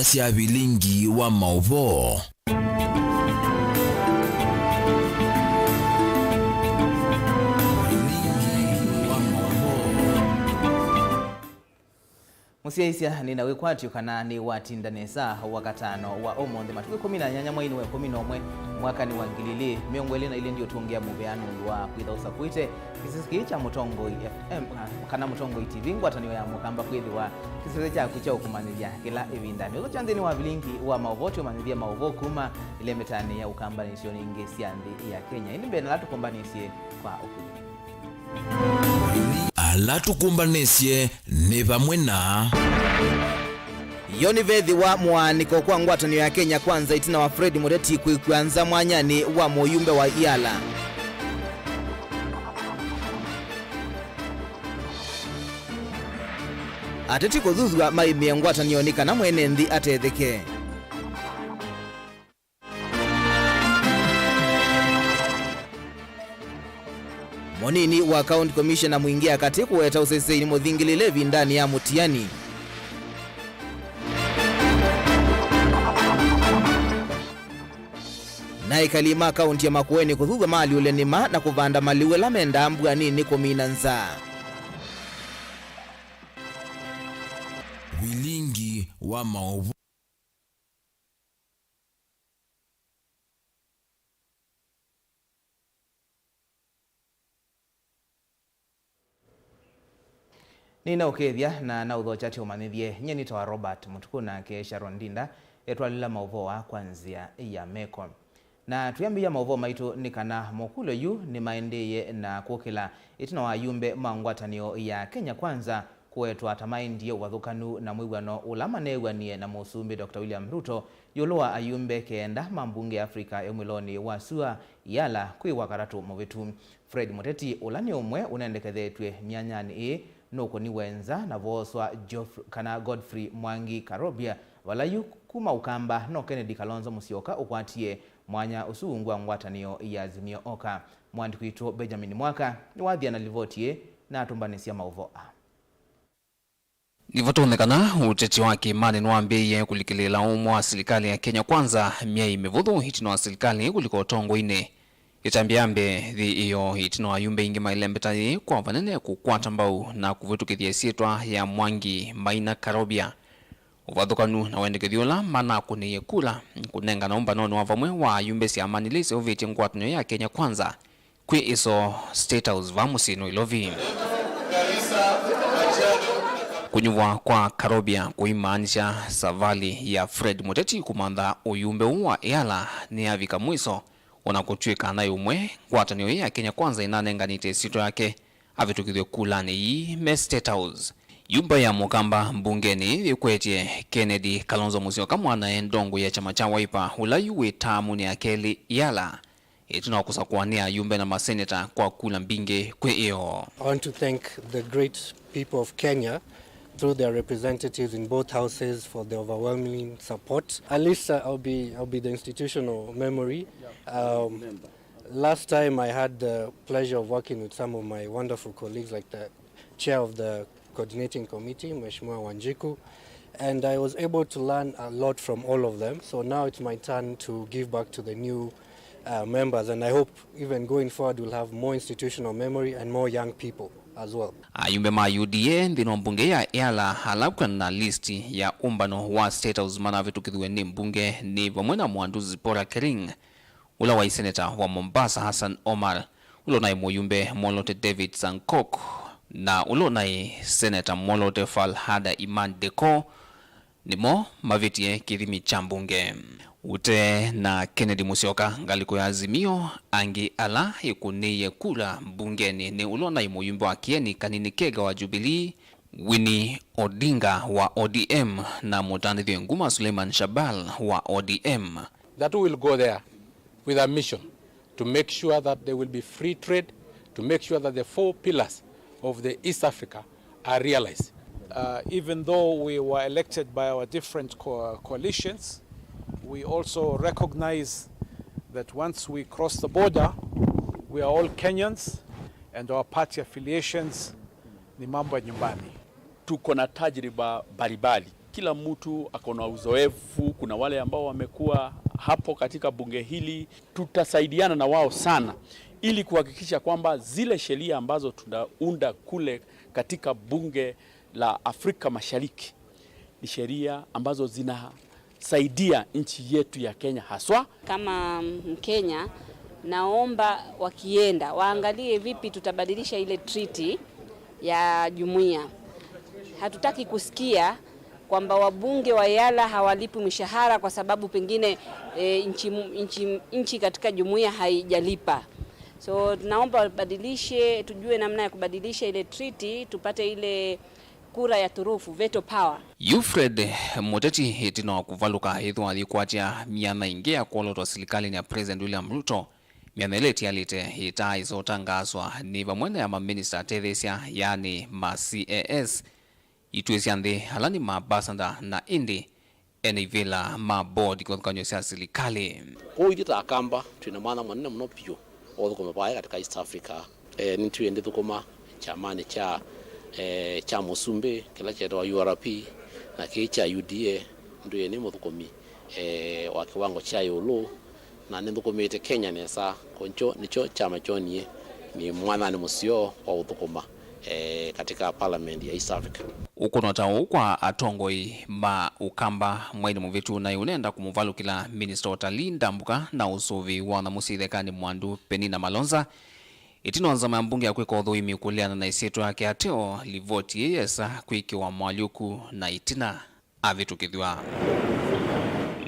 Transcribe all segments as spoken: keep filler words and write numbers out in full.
sya vilingi wa maũvoo. Vilingi wa maũvoo. Mũsyaĩĩsya, nĩ na wĩkwatyo kana nĩwatinda nesa Wakatano wa ũmũnthĩ, matukũ ĩkũmi na nyanya mweinĩ wa ĩkũmi na ũmwe, mwakanĩ wa ngili ilĩ mĩongo ĩlĩ na ilĩ. Ndiũtũngĩa mũvea nũndũ wa kwĩtha ũsakũĩte kĩsese kĩĩ kya Mũtongoi F M, kana Mũtongoi T V, ngwatanĩo ya Mũkamba, kwĩthĩwa kĩsese kyaku kya ũkũmanyĩthya kĩla ĩvindanĩ. Ũthũkya nthĩnĩ wa vilingi wa maũvoo, tũmanyĩthye maũvoo kuma ĩlembetanĩ ya ũkambanĩsyo ingĩ sya nthĩ ya Kenya. Ĩndĩ mbee na ala tũkũmbanĩsye kwa ũkuvĩ. Ala tũkũmbanĩsye nĩ vamwe na. Yo nĩveethĩwa mũaanĩko kwa ngwatanĩo ya Kenya Kwanza ĩtina wa Fred Mũteti kwĩkw'a nza mwanyanĩ wa mũyumbe wa Iala. Ateti kũthuthw'a maimĩe ngwatanĩonĩ kana mwene nthĩ atetheke. Mũnini wa County Commissioner Mwingĩa Katĩ kũweta ũseseini mũthingĩlĩle ĩvindanĩ ya mũtiani. Na ekali ma kaunti ya Makueni kũthuthw'a maalyũle nĩma na kũvanda malĩu ala mendaa mbua nini kũmina nzaa. Vilingi wa maũvoo. Nĩnaũkethya na naũthokya tũmanyĩthye. Nyie nĩtawa Robert Mũtukũ, nake Sharon Ndinda etwalĩla maũvoo aa kwa nzĩa ya meko. Na twĩambĩĩa maũvoo maitũ nĩ kana mokũlyo yu nĩmaendeeye na kũkĩla ĩtina wa ayumbe ma ngwatanĩo ya Kenya Kwanza kũwetwa ta maendie ũvathũkanu na mwĩw'ano ũla maneew'anie na Mũsumbĩ Doctor William Ruto ĩũlũ wa ayumbe kenda ma mbunge ya Africa ya Ũmĩlonĩ wa Sua, Iala, kwĩ Wakatatũ mũvĩtu. Fred Mũteti, ũla nĩ ũmwe ũnendekethetw'e myanyanĩ ĩĩ, nũkũniwe nza na vooswa Geoff-, kana Godfrey Mwangi Karobia, vala yu kuma Ũkamba no Kennedy Kalonzo Musyoka ũkwatie mwanya ũsu ungu wa ngwatanĩo ya Azimio Oka. Mũandĩki witũ Benjamin Mwaka nĩwathie na livoti ĩĩ na atũmbanĩsya maũvoo aa. Nĩvatonyekana ũteti wa kĩĩmanĩ nĩwambĩĩie kũlikĩlĩĩla ũmwe wa silikalĩ ya Kenya Kwanza myei mĩvũthũ ĩtina wa silikalĩ kũlika ũtongoinĩ. Ĩtambya ya mbee yĩ ĩyo ĩtina wa ayumbe aingĩ mailembeta yĩĩ kwa vanene kũkwata mbau na kũvĩtũkĩthya ĩsyĩtwa ya Mwangi Maina Karobia. Ũvathũkanu na wendekethyo ũla manakũnĩie kula kũnengana ũmbanonĩ wa vamwe wa ayumbe syamanĩ ila iseũvĩtye ngwatanĩo ya Kenya Kwanza kwĩ ĩsoo State House vaa mũsyĩ Nairobi. Kũnyuvwa kwa Karobia kũimaanisha savalĩ ya Fred Mũteti kũmantha ũyumbe ũũ wa Iala nĩyavika mwĩso, o na kũtw'ĩka naĩ ũmwe ngwatanĩo ĩĩ ya Kenya Kwanza ĩnanenganĩte ĩsyĩtwa yake avĩtũkĩthw'e kulanĩ ii me State House. Yumba ya Mũkamba mbungenĩ yĩkwetye Kennedy Kalonzo Musyoka, mwanae ndongoi ya kyama kya Wiper, ũla yu wĩ taamunĩ ya kelĩ Iala, ĩtina wa kũsakũa nĩ ayumbe na maseneta kwa kula mbingĩ kwĩ ĩoo. I want to thank the great people of Kenya through their representatives in both houses for the overwhelming support. At least, uh, I'll be, I'll be the institutional memory. Um, last time I had the pleasure of working with some of my wonderful colleagues like the chair of the coordinating committee, Mheshimiwa Wanjiku, and I was able to learn a lot from all of them. So now it's my turn to give back to the new, uh, members, and I hope even going forward we'll have more institutional memory and more young people as well. Ayumbe ma U D A nthĩnĩ wa mbunge ya Iala ala kwĩanana na list ya ũmbano wa State House manavĩtũkĩthw'e nĩ mbunge nĩ vamwe na Mwandu Zipporah Kering, ũla waĩ seneta wa Mombasa Hassan Omar, ũla ũnaĩ mũyumbe mwolote David Sankok, na ũla ũnaĩ seneta mwolote Falhada Iman Deko, nĩmo mavĩtie kĩthimi kya mbunge. Ũtee na Kennedy Musyoka, ngalĩko ya Azimio, angĩ ala ĩkũnĩie kula mbungenĩ nĩ ũla ũnaĩ mũyumbe wa Kieni Kanini Kega wa Jubilee, Winnie Odinga wa O D M na mũtanĩthw'e nguma Suleiman Shabal wa O D M. That we will go there with a mission to make sure that there will be free trade, to make sure that the four pillars of the East Africa are realized. Uh, even though we were elected by our different co-, coalitions, we also recognize that once we cross the border, we are all Kenyans and our party affiliations ni mambo ya nyumbani. Tuko na tajriba mbalimbali Kila mtu ako na uzoefu. Kuna wale ambao wamekuwa hapo katika bunge hili, tutasaidiana na wao sana ili kuhakikisha kwamba zile sheria ambazo tunaunda kule katika bunge la Afrika Mashariki ni sheria ambazo zinasaidia nchi yetu ya Kenya haswa. Kama Mkenya, naomba wakienda waangalie vipi tutabadilisha ile treaty ya jumuiya. Hatutaki kusikia kwamba wabunge wa EALA hawalipwi mishahara kwa sababu pengine, e, nchi, nchi, nchi katika jumuiya haijalipa. So tunaomba wabadilishe, tujue namna ya kubadilisha ile treaty, tupate ile kura ya turufu, veto power. Yu Fred Muteti ĩtina wa kũvalũka ĩthwa ayikwatya myanya ĩngĩ ya kwolotwa silikalĩnĩ ya President William Ruto. Myanya ĩla ĩtialĩte ĩtaa ĩsotangaaswa nĩ vamwe na ya maminista atetheesya, yaani ma C A S, ituĩ sya nthĩ, ala nĩ maambasada na ĩndĩ ene ivĩla ma board kĩvathũkany'o sya silikalĩ. Kwoou ithyĩ ta Akamba twĩ na mwanya mũnene mũno vyũ wa ũthũkũma vaya katika East Africa. E, nĩtwĩe ndĩthũkũma kyamanĩ kya, e, kya mũsumbĩ kĩla kyetawa U R P na kĩĩ kya U D A, ndwĩe nĩ mũthũkũmi, e, wa kĩwango kya ĩũlũ, na nĩnthũkũmĩte Kenya nesa, kwoou nĩkyo kyama kyonie nĩ mwanyanĩ mũseo wa ũthũkũma, e, katika parliament ya East Africa. Ũkũno ta ũũ kwa atongoi ma Ũkamba mwainĩ mũvĩtu naĩ ũnenda kũmũvalũkĩla minista wa ũtalii, ndambũka na ũsũvĩi wa nyamũ sya ĩthekanĩ Mwandu Penina Malonza, ĩtina wa nzama ya mbunge ya kwĩka ũthũimi kũleana na ĩsyĩtwa yake ateo livoti ĩĩ yesa kwĩkĩwa moalyũku na ĩtina avĩtũkĩthw'a.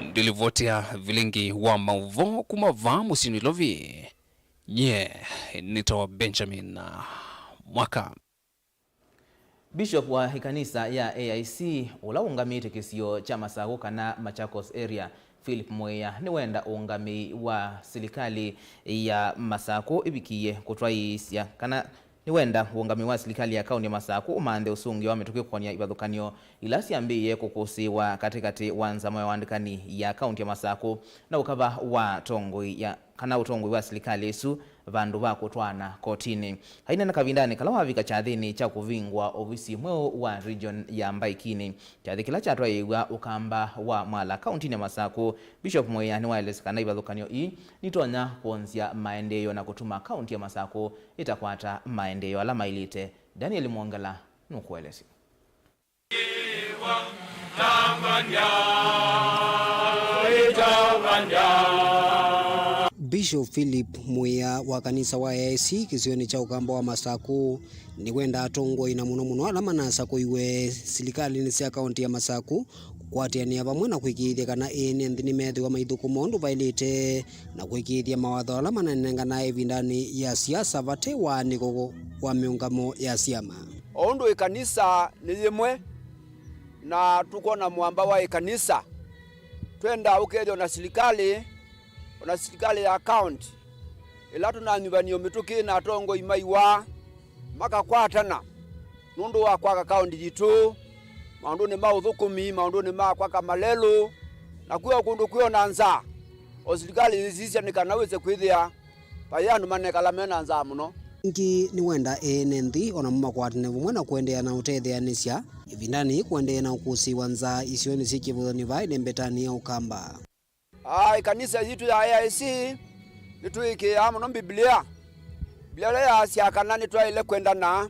Ndilivoti ya vilingi wa maũvoo kuma vaa mũsyĩ Nairobi, nyie nĩtawa Benjamin Mwaka. Bishop wa ĩkanisa ya A I C, ũla ũngamĩte kĩsio kya Masakũ kana Machakos Area, Philip Mwĩa, nĩwenda ũngamĩi wa silikalĩ ya Masakũ ĩvikĩĩe kũtwaĩĩsya kana nĩwenda ũngamĩi wa silikalĩ ya kaunti ya Masakũ ũmanthe ũsũngĩo wa mĩtũkĩ kũkonya ivathũkany'o ila syambĩĩe kũkũsĩĩwa katĩkatĩ wa nzama ya ũandĩkani ya kaunti ya Masakũ na ũkava wa atongoi ya kana ũtongoi wa silikalĩ ĩsu vandũ va kũtwaana kotinĩ. Aineena kavindanĩ kala wavika kyathĩnĩ kya kũvingũa ovisi mweũ wa region ya Mbaikinĩ, kyathĩ kĩla kyatwaĩĩw'a Ũkamba wa Mwala kauntinĩ ya Masakũ, Bishop Mwĩa nĩwaelesya kana ivathũkany'o ii nitonya kwonzya maendeeo na kũtuma kaunti ya Masakũ ĩtakwata maendeeo ala maĩlĩte. Daniel Mwongela nũkũelesya. Bishop Philip Mwĩa wa kanisa wa A I C kĩsionĩ kya Ũkamba wa Masakũ nĩwenda atongoi, na mũno mũno ala manasakũiwe silikalĩnĩ sya kaunti ya Masakũ, kũkwatĩanĩa vamwe na kũĩkĩĩthya kana ene nthĩ nĩmethĩwa maithũkũma ũndũ vaĩlĩte na kũĩkĩĩthya mawatho ala mananenganae ĩvindanĩ ya siasa vate waanĩko wa mĩũngamo ya syama. O ũndũ ĩkanisa nĩ yĩmwe, na tũkwona mũamba wa ĩkanisa, twenda ũkethyo na silikalĩ, o na silikalĩ ya kaunti, ĩla tũnanyuvanĩo mĩtũkĩ na atongoi maiwa, makakwatana nũndũ wa kwaka kaunti yitũ, maũndũnĩ ma ũthũkũmi, maũndũnĩ ma kwaka malelũ, na kwĩ o kũndũ kwĩ o na nzaa, o silikalĩ yĩsisya nĩ kana wĩse kwĩthĩa vai andũ manekala me na nzaa mũno. Ĩngĩ nĩwenda ene nthĩ o namo makwatane vamwe na kũendeea na ũtetheanĩsya ĩvindanĩ yĩĩ kũendeea na ũkũsĩĩwa nzaa isionĩ syĩ kĩvathũkany'o vaa ĩlembetanĩ ya Ũkamba. Aa, ĩkanisa yitũ ya A I C nĩtwĩĩkĩĩaa mũno Mbivilia. Mbivilia ĩla yaasya kana nĩtwaĩle kwendana,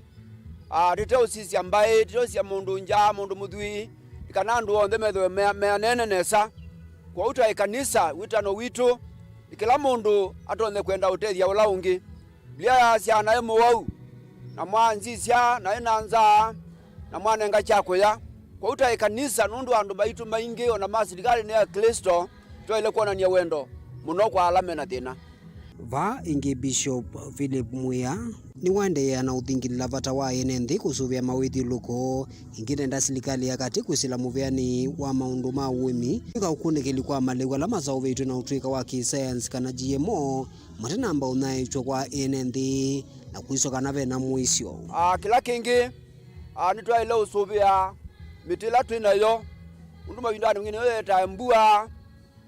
aa, tũteũsisya mbaĩ, tũteũsisya mũndũ ngya, mũndũ mũthwii, nĩ kana andũ onthe methĩwe mea-, meanene nesa. Kwoou ta ĩkanisa, wĩtano witũ nĩ kĩla mũndũ atonye kwenda ũtethya ũla ũngĩ. Mbivilia yaasya, naĩ mũwau, na mwanzisya, naĩ na nzaa, na mwanenga kya kũya. Kwoou ta ĩkanisa, nũndũ andũ maitũ maingĩ o na ma silikalĩ nĩ Aklĩsto, twaĩle kwonany'a wendo mũno kwa ala me na thĩna. Vaa ĩngĩ, Bishop Philip Mwĩa nĩwaendeea na ũthingilĩla vata wa ene nthĩ kũsũvĩa mawĩthyũlũlũko. Ĩngĩ nenda silikalĩ ya katĩ kwĩsĩla mũvĩanĩ wa maũndũ ma ũĩmi, kwĩka ũkunĩkĩli kwa malĩu ala maseũvĩtw'e na ũtũĩka wa kĩsayansi kana G M O, matanamba ũnyaĩĩkw'a kwa ene nthĩ na kwĩswa kana ve na mũisyo. Aa, kĩla kĩngĩ, aa, nĩtwaĩle ũsũvĩa mĩtĩ ĩla twĩ nayo, nũndũ mavindanĩ maingĩ nĩyo yĩetae mbua,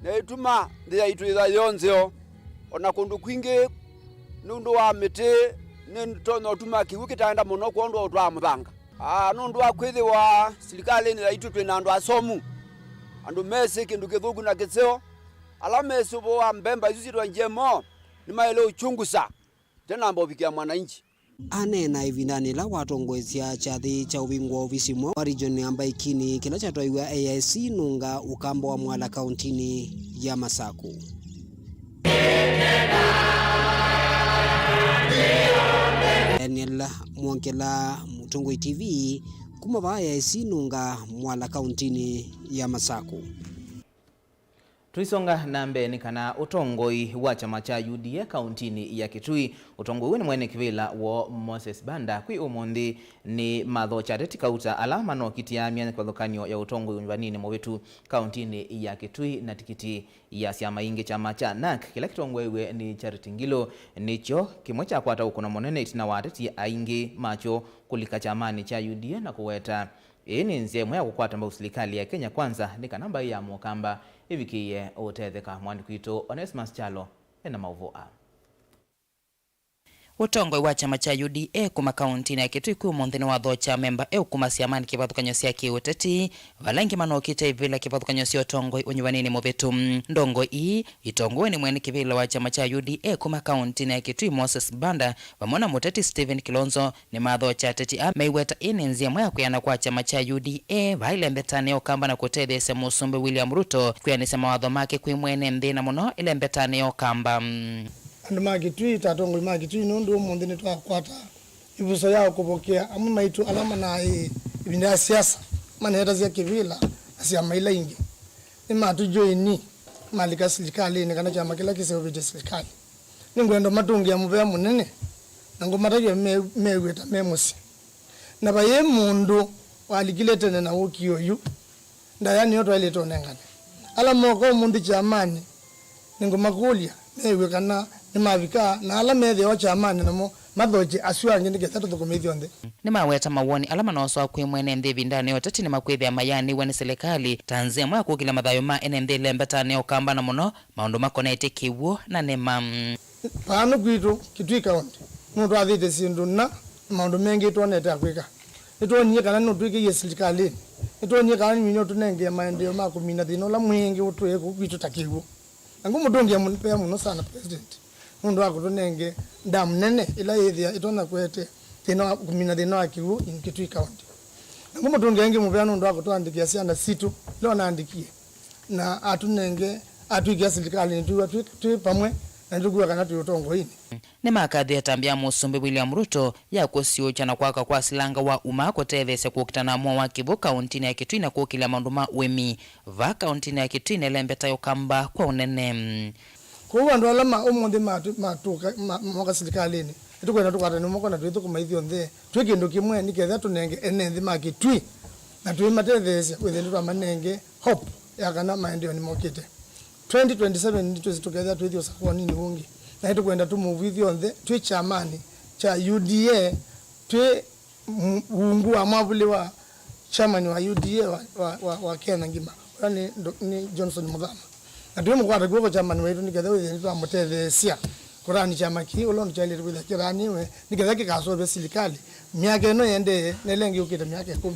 na ĩtuma nthĩ yaitũ yĩtha yĩ o nzeo. O na kũndũ kwingĩ, nũndũ wa mĩtĩ, nĩtonya ũtuma kĩw'ũ kĩtaenda mũno kwondũ wa ũtwaa mũthanga. Ah, nũndũ wa kwĩthĩwa silikalĩnĩ yaitũ twĩ na andũ asomu, andũ mesĩ kĩndũ kĩthũku na kĩseo, ala mesũvũa mbemba isu syĩtwa G M O, nĩmaĩle ũchunguza, ĩtanamba ũvikĩa mwananchi. Aneena ĩvindanĩ yĩla watongoesya kyathĩ kya ũvingũa ovisi mweũ wa region ya Mbaikini kĩla kyatwaiwe A I C nũnga ũkamba wa Mwala kauntinĩ ya Masaku. Daniel Mwongela, Mũtongoi T V, kuma vaa A I C nũnga Mwala kauntinĩ ya Masaku. Tũisonga na mbee nĩ kana ũtongoi wa kyama kya U D A kauntinĩ ya Kitui ũtongoew'e nĩ mwene kĩvĩla woo Moses Banda kwĩ ũmũnthĩ nĩ mathokya ateti kauta ala manokitĩa myanya kĩvathũkany'o ya ũtongoi ũnyuvaninĩ mũvĩtu kauntinĩ ya Kitui na tikiti ya syama ingĩ. Kyama kya NARC kĩla kĩtongoew'e nĩ Charity Ngilu nĩkyo kĩmwe kyakwata ũkũno mũnene ĩtina wa ateti aingĩ makyo kũlika kyamanĩ kya U D A na kũweta ĩĩ nĩ nzĩa ĩmwe ya kũkwata mbau silikalĩ ya Kenya Kwanza nĩ kana mbaĩ ya Mũkamba ĩvikĩĩe ũtetheka. Mwandĩki witũ Onesmus Kyalo ena maũvoo aa. Ũtongoi wa kyama kya U D A kuma kauntinĩ ya Kitui kwĩ ũmũnthĩ nĩwathokya amemba eũ kuma syamanĩ kĩvathũkany'o sya kĩũteti, vala aingĩ manokĩte ivĩla kĩvathũkany'o sya ũtongoi ũnyuvanĩnĩ mũvĩtu. Ndongoi ii itongoew'e nĩ mwene kĩvĩla wa kyama kya U D A kuma kauntinĩ ya Kitui Moses Banda vamwe na mũteti Stephen Kilonzo nĩmathokya ateti aa meiweta ĩĩ nĩ nzĩa ĩmwe ya kwĩana kwa kyama kya U D A vaa ĩlembetanĩ ya Ũkamba na kũtetheesya Mũsumbĩ William Ruto kwĩanĩsya mawatho make kwĩ mwene nthĩ na mũno ĩlembetanĩ ya Ũkamba. Andũ ma Kitui, ta atongoi ma Kitui, nũndũ ũmũnthĩ nĩtwakwata ĩvuso ya kũvokea amwe maitũ ala manaĩ ĩvinda ya siasa maneetasya kĩvĩla na syama ila ingĩ. Nĩmatũjoini malika silikalĩnĩ kana kyama kĩla kĩseũvĩtye silikalĩ. Nĩngwenda matũngĩa mũvea mũnene na ngũmatavya me- mew'e ta me mũsyĩ. Na vayĩ mũndũ walikile tene na ũkĩ ũyu, ndaya nĩyo twaĩlĩte ũnengane. Ala moka ũmũnthĩ kyamanĩ, nĩngũmakũlya mew'e kana nĩmavika, na ala methĩawa kyamanĩ namo mathokye asu angĩ nĩ kenda tũthũkũme ithyonthe. Nĩmaweta mawoni ala manosoa kwĩ mwene nthĩ ĩvindanĩ ya ũteti nĩmakwĩthĩa mayaanĩw'a nĩ silikalĩ ta nzĩa ĩmwe ya kũkĩlya mathayũ ma ene nthĩ ĩlembetanĩ ya Ũkamba na mũno maũndũ makonetye kĩw'ũ na nĩma. Vaa nĩ kwitũ Kitui County, nũtwathĩte syĩndũ na maũndũ mengĩ twonete akwĩka. Nĩtwonie kana nũtwĩkĩie silikalĩnĩ. Nĩtwonie kana nĩmine ũtũnengee maendeeo ma kũmina thĩna ũla mwingĩ ũtwĩe kũu kwitũ ta kĩw'ũ. Na ngũmũtũngĩa mũvea mũno sana President nũndũ wa kũtũnenge ndamu nene ĩla yĩthĩa ĩtonya kũete thĩna wa kũmina thĩna wa kĩw'ũ in Kitui County. Na ngũmũtũngĩa ĩngĩ mũvea nũndũ wa kũtũandĩkĩa syana sitũ ila ũnaandĩkie na atũnenge atwĩkĩa silikalĩnĩ twĩw'a twĩ, twĩ vamwe na nĩtũkwĩw'a kana twĩ ũtongoinĩ. Nĩmakathie ĩtambya ya Mũsumbĩ William Ruto ya kũsiũũkya na kwaka kwa silanga wa uma kũtetheesya kũkita na mũo wa kĩw'ũ kauntinĩ ya Kitui na kũkĩlya maũndũ ma ũĩmi vaa kauntinĩ ya Kitui na ĩlembeta ya Ũkamba kwa ũnene. Kwoou andũ ala ma ũmũnthĩ matũ- matũka- ma- moka silikalĩnĩ, nĩtũkwenda tũkwatane moko na twĩthũkũma ithyonthe twĩ kĩndũ kĩmwe nĩ ketha tũnenge ene nthĩ ma Kitui na twĩmatetheesya wĩthĩe nĩtwamanenge hope ya kana maendeeo nĩmokĩte. Twenty twenty-seven nĩtwĩsĩ tũkethĩa twĩthi ũsakuanĩnĩ ũngĩ, na nĩtũkwenda tũmove ithyonthe twĩ kyamanĩ kya U D A, twĩ mu- ungu wa mwavuli wa chairman wa U D A wa, wa, wa, wa Kenya ngima, ũla nĩ ndo- nĩ Johnson Muthama. Na twĩmũkwata kw'oko chairman waitũ nĩ ketha wĩthĩe nĩtwamũtetheesya kũthaanĩ kyama kĩĩ ũla ũndũ kyaĩlĩte kwĩthĩa kĩthaanĩwe nĩ ketha kĩkaseũvya silikalĩ myaka ĩno ĩendee na ĩla ĩngĩ yũkĩte myaka ĩkũmi.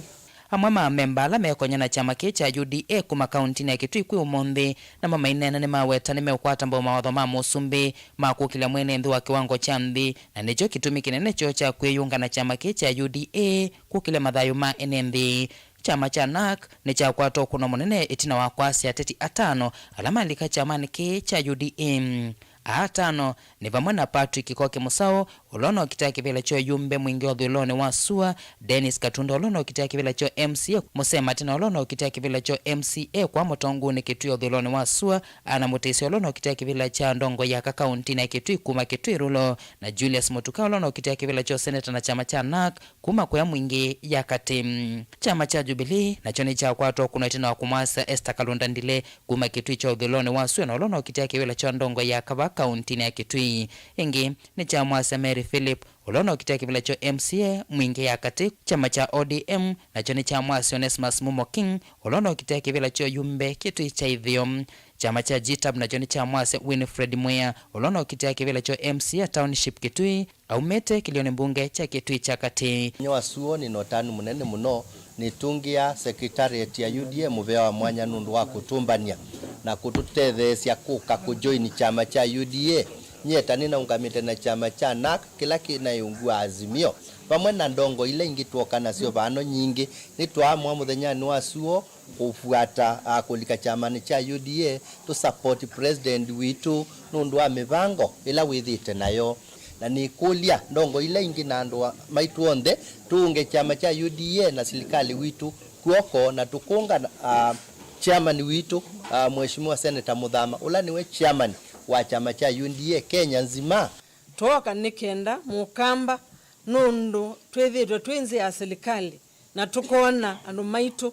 Amwe ma amemba ala mekonya na kyama kĩĩ kya U D A kuma kauntinĩ ya Kitui kwĩ ũmũnthĩ namo maineena nĩmaweta nĩmeũkwata mbau mawatho ma mũsumbĩ ma kũkĩlya mwene nthĩ wa kĩwango kya nthĩ, na nĩkyo kĩtumi kĩnene kyoo kya kwĩyũnga na kyama kĩĩ kya U D A kũkĩlya mathayũ ma ene nthĩ. Kyama kya NARC nĩkyakwata ũkũno mũnene ĩtina wa kwasya ateti atano ala malika kyamanĩ kĩĩ kya U D A. Aa atano nĩ vamwe na Patrick Koke Mũsaũ, ũla ũnokitĩa kĩvĩla kya ũyumbe mwingĩ ũthũĩlonĩ wa sua, Dennis Katunda, ũla ũnokitĩa kĩvĩla kya M C A, Mũsee Matina, ũla ũnokitĩa kĩvĩla kya M C A kwa Mũtonguni Kitui ũthũĩlonĩ wa sua, Anna Mũtĩsya, ũla ũnokitĩa kĩvĩla kya ndongoi ya aka kauntinĩ ya Kitui kuma Kitui Rural, na Julius Mũtuka, ũla ũnokitĩa kĩvĩla kya ũseneta na kyama kya NARC kuma kũya mwingĩ ya katĩ. Kyama kya Jubilee nakyo nĩkyakwatwa ũkũno ĩtina wa kũmwasya Esther Kalunda Ndile kuma Kitui kya ũthũĩlonĩ wa sua na ũla ũnokitĩa kĩvĩla kya ndongoi ya aka vaa kauntinĩ ya Kitui. Ĩngĩ nĩkyamwasya Mary Philip, ũla ũnokitĩa kĩvĩla kya M C A mwingĩ ya katĩ. Kyama kya O D M nakyo nĩkyamwasya Onesmus Mumo King, ũla ũnokitĩa kĩvĩla kya ũyumbe Kitui kya ĩtheo. Kyama kya G tab nakyo nĩkyamwasya Winfred Mwĩa, ũla ũnokitĩa kĩvĩla kya M C A Township Kitui, aumĩte kĩlĩonĩ mbunge kya Kitui kya Katĩ. Mũthenya wa suo, nĩna ũtanu mũnene mũno nĩtũngĩa Secretariat ya U D A mũvea wa mwanya nũndũ wa kũtũmbany'a na kũtũtetheesya kũka kũjoini kyama kya U D A. Nyie ta nĩnaũngamĩte na kyama kya nac kĩla kĩna ĩungu wa Azimio, vamwe na ndongo ila ingĩ twoka nasyo vano nyingĩ, nĩtwaamũa mũthenyanĩ wa suo kũfuata, a, kũlika kyamanĩ kya U D A tũsapoti president witũ nũndũ wa mĩvango ĩla wĩthĩte nayo. Na nĩkũlya ndongo ila ingĩ na andũ a-, maitũ onthe tũũnge kyama kya U D A na silikalĩ witũ kw'oko, na tũkũnga, a, chairman witũ, a, Mheshimiwa Senator Mũthama, ũla nĩwe chairman wa kyama kya U D A Kenya nzima. Twooka nĩ kenda Mũkamba, nũndũ twĩthĩĩtwe twĩ nzĩ ya silikalĩ, na tũkoona andũ maitũ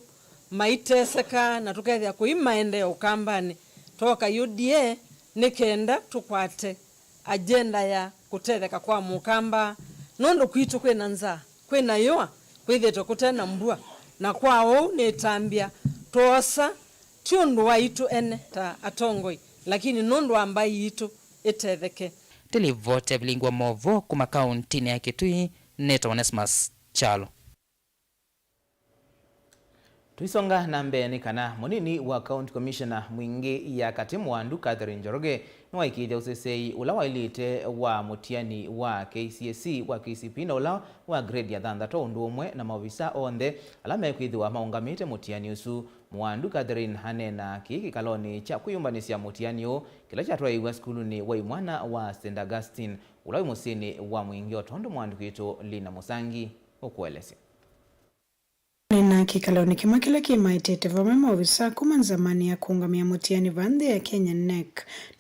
maiteseka, na tũkethĩa kũi maendeeo Ũkambanĩ. Twooka U D A nĩ kenda tũkwate agenda ya kũtetheka kwa Mũkamba, nũndũ kwitũ kwĩna nzaa, kwĩna yũa, kwĩthĩĩtwe kũte na mbua, na kwa ũu nĩtambya twoosa, ti ũndũ waitũ ene ta atongoi, lakini nũndũ wa mbaĩ yitũ ĩtetheke. Ndĩlivoti ya vilingi wa maũvoo kuma kauntinĩ ya Kitui, nĩtawa Onesmus Kyalo. Tũisonga na mbee, nĩ kana mũnini wa County Commissioner Mwingĩ ya Katĩ Mũandu Catherine Njoroge nĩwaĩkĩĩthya ũseseei ũla waĩlĩte wa mũtiani wa K C S E wa K C P E na ũla wa grade ya thanthatũ, ũndũ ũmwe na maovisa onthe ala mekwĩthĩwa maũngamĩte mũtiani ũsu. Mũandu Catherine aneena kĩĩ kĩkalonĩ kya kwĩyũmbanĩsya mũtiani ũũ kĩla kyatwaĩĩw'a sukulunĩ wa imwana wa Saint Augustine ũla wĩ mũsyĩnĩ wa Mwingĩ, o tondũ mũandĩki witũ Lina Mũsangi ũkũelesya. Nĩ na kĩkalonĩ kĩmwe kĩla kĩmaetete vamwe maovisa kuma nzamanĩ ya kũũngamĩa mũtiani va nthĩ ya Kenya, nec,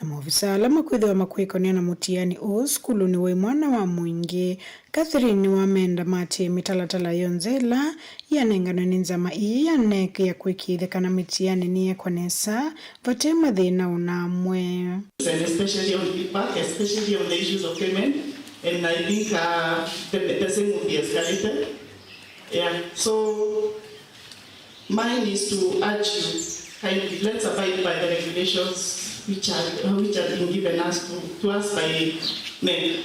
na maovisa ala makwĩthĩwa makwĩkonea na mũtiani ũũ sukulunĩ wa imwana wa Mwingĩ, Catherine nĩwamenda maatĩĩe mĩtalatala yonthe ĩla yanenganwe nĩ nzama ĩĩ ya nec ya kũĩkĩĩthya kana mĩtiani nĩyekwa nesa vate mathĩna o na amwe. And especially on feedback, especially on the issues of payment, and I think, uh, the, the same will be escalated. Yeah, so mine is to urge you kindly, let's abide by the regulations which are, uh, which have been given us to, to us by nec.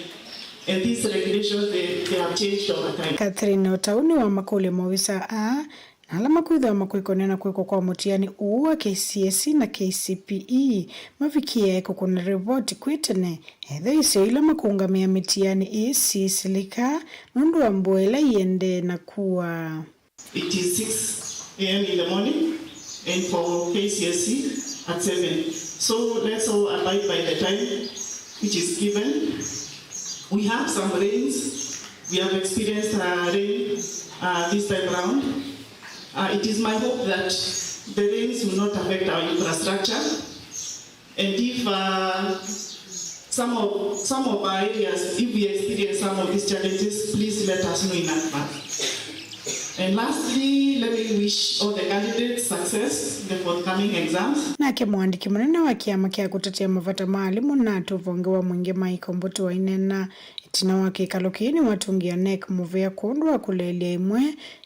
And these regulations, they, they have changed over time. Catherine o ta ũu nĩwamakũlya maovisa aa na ala makwĩthĩwa makwĩkonea na kwĩkwa kwa mũtiani ũũ wa K C S E na K C P E mavikĩe kũkũna rivoti kwĩ tene, ethĩwa isio ila makũũngamĩa mĩtiani ĩĩ sisilĩka nũndũ wa mbua ĩla iendee na kua. It is six a m in the morning, and for K C S E at seven. So let's all abide by the time which is given. We have some rains. We have experienced, uh, rain, uh, this time round. Uh, it is my hope that the rains will not affect our infrastructure. And if, uh, some of, some of our areas, if we experience some of these challenges, please let us know in advance. And lastly, let me wish all the candidates success in the forthcoming exams. Nake mũandĩki mũnene wa kĩama kya kũtetea mavata ma alimũ, nat, ũvonge wa Mwingĩ, Mike Ombutu, aineena ĩtina wa kĩkalo kĩĩ nĩwatũngĩa nec mũvea kwondũ wa kũleelya ĩmwe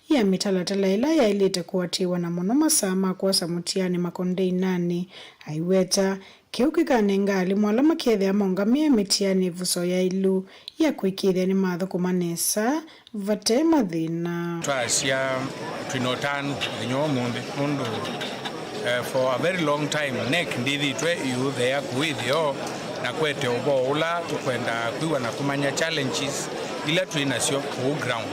ya mĩtalatala ĩla yaĩlĩte kũatĩĩwa, na mũno masaa ma kwosa mũtiani makondeinanĩ. Aiweta kĩu kĩkanenga alimũ ala makethĩa maũngamĩe mĩtiani ĩvuso yaĩlu ya kũĩkĩĩthya nĩmathũkũma nesa vate mathĩna. Twasya twĩna ũtanu mũthenya wa ũmũnthĩ nũndũ, eh, for a very long time nec ndĩthĩtwe ĩũtheea kũũ ĩtheo na kwete ũvoo ũla tũkwenda kwĩw'a na kũmanya challenges ila twĩ nasyo kũũ ground.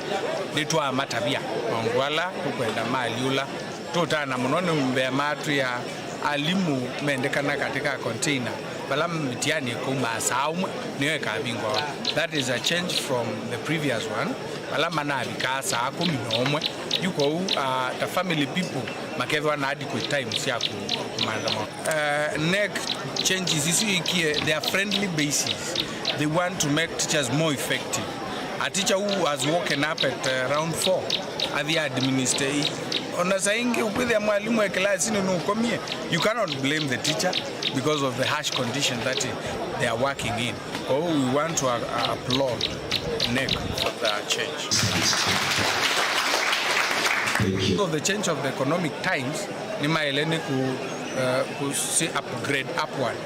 Nĩtwamatavya maũndũ ala tũkwenda maalyũla. Tũtana mũno nĩ mbee matwĩa alimũ mendekana katĩ ka container vala mĩtiani ĩkaumaa saa ũmwe nĩyo ĩkavingwa. That is a change from the previous one, vala manavikaa saa kũmi na ũmwe. Yu kwoou, uh, ta family people makethwa na adequate time sya kũ-, kũmantha maũndũ. Uh, nec changes isu ikie, they are friendly basis. They want to make teachers more effective. A teacher who has woken up at, uh, around four, athi administer. Ona saa ingĩ ũkwĩthĩa mwalimu e kĩlasinĩ nũkomie, you cannot blame the teacher because of the harsh conditions that they are working in. Oh, we want to, uh, applaud nec for the change. Thank you. Of the change of the economic times, nĩmaĩle nĩ kũ- Uh, kũsi upgrade upward,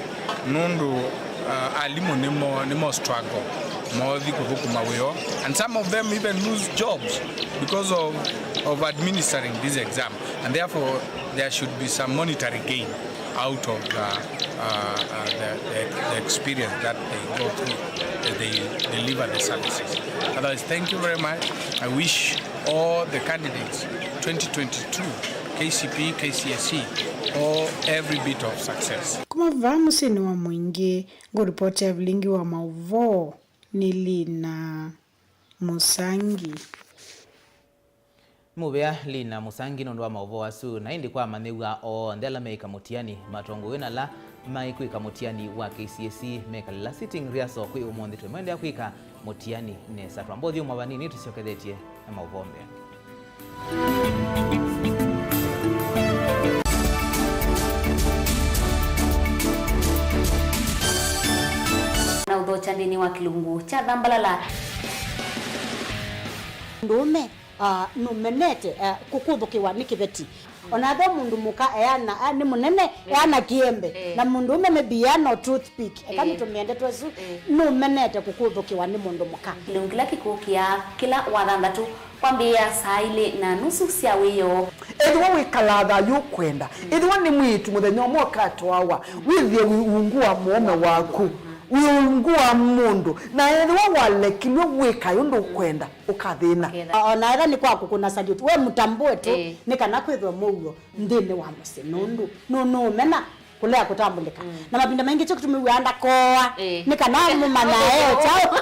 nũndũ uh, alimũ nĩmo, nĩmo struggle, mothi kũthũkũma wĩoo, and some of them even lose jobs because of, of administering this exam, and therefore there should be some monetary gain out of uh, uh, uh, the, the, the experience that they go through as they deliver the services. Otherwise, thank you very much. I wish all the candidates twenty twenty-two, K C P E, K C S E, all every bit of success. Kuma vaa mũsyĩnĩ wa Mwingĩ, ngũripoti ya vilingi wa maũvoo nĩ Lina Mũsangi. Nĩ mũvea Lina Mũsangi nũndũ wa maũvoo asu, na ĩndĩ kwa amanyĩw'a onthe ala meĩka mũtiani, matongoew'e na ala maĩkwĩka mũtiani wa K C S E mekalĩla sitting rehearsal kwĩ ũmũnthĩ, twĩmwendeea kwĩka mũtiani nesa. Twamba ũthyũmũa vanini, tũsyokethetye na maũvoo mbee. Na ũthokya nthĩnĩ wa kĩlungu kya Thambalala. Mũndũũme, ah, nũmenete, ah, kũkũthũkĩwa nĩ kĩveti. Ona ethĩwa mũndũ mũka eana, ah, nĩ mũnene, eana kĩembe. Eh. Na mũndũũme maybe eana o toothpick. Eka, eh, nĩtũmĩe ndeto ĩsu, eh, nũmenete kũkũthũkĩwa nĩ mũndũ mũka. Kĩlungu kĩla kĩkũkĩa kĩla Wathanthatũ kwambĩĩa saa ilĩ na nusu sya wĩoo. Ethĩwa wĩkalaa thayũ ũkwenda, ethĩwa nĩ mwĩĩtu mũthenya ũmwe ũkatwawa, wĩthĩe wĩ ungu wa mũũme waku, wĩ ungu wa mũndũ, na ethĩwa walekilw'e wĩkae ũndũ ũkwenda, ũkathĩna. Ũkethĩa. O-, ona ethĩwa nĩ kwa kũkũna salute, we mũtambũe tu, ĩĩ, nĩ kana kwĩthwe mũuo nthĩnĩ wa mũsyĩ, nũndũ nũ-, nũũmena kũlea kũtambũlĩka. Mm. Na mavinda maingĩ kyo kĩtumi wĩaa ndakoa, ĩĩ, nĩ kana mũmanyae o kyaũ.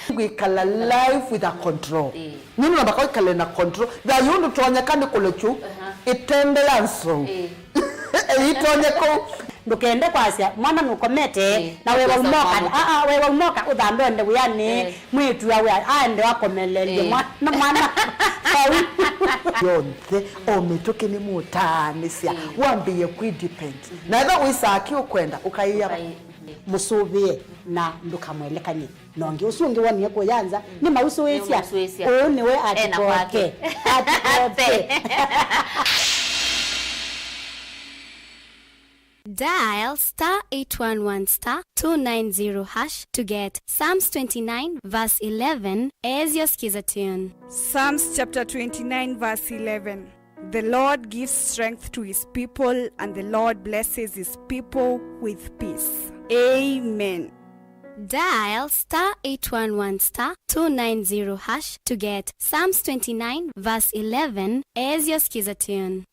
Kwĩkala life with a control. Ĩĩ. Nĩ namba kwĩkala na control. Thayũ ndũtonyeka nĩ kũlekyu, aha, ĩtembea nzou. Ĩĩ. Ĩitonyeka. Ndũkende kwasya mwana nũkomete, ĩĩ, na wewa ũkosa ũmoka, mwana. Aa, wewa ũmoka ũthambe ende wĩanĩ, ĩĩ, mwĩĩtu awe aende akomelelye, ĩĩ, mwana, mwana. Vau. Yonthe, o mĩtũkĩ nĩmũtaanĩsya, ĩĩ, wambĩĩe kwĩ depend. Mhm. Na ethĩwa wĩsaa kĩ ũkwenda, ũkaĩa. Ũkai-, mũsũvĩe na ndũkamwelekany'e na ũngĩ. Ũsu ũngĩ wonie kũya nza, mm, nĩ mausũĩsya. Nĩ mausũĩsya. Ũũ nĩwe. Ena kwake. Atikoke. Atikoke. Dial star eight one one star two nine zero hash to get Psalms twenty-nine verse eleven as your skiza tune. Psalms chapter twenty-nine verse eleven. The Lord gives strength to his people, and the Lord blesses his people with peace. Amen. Dial star eight one one star two nine zero hash to get Psalms twenty-nine verse eleven as your skiza tune.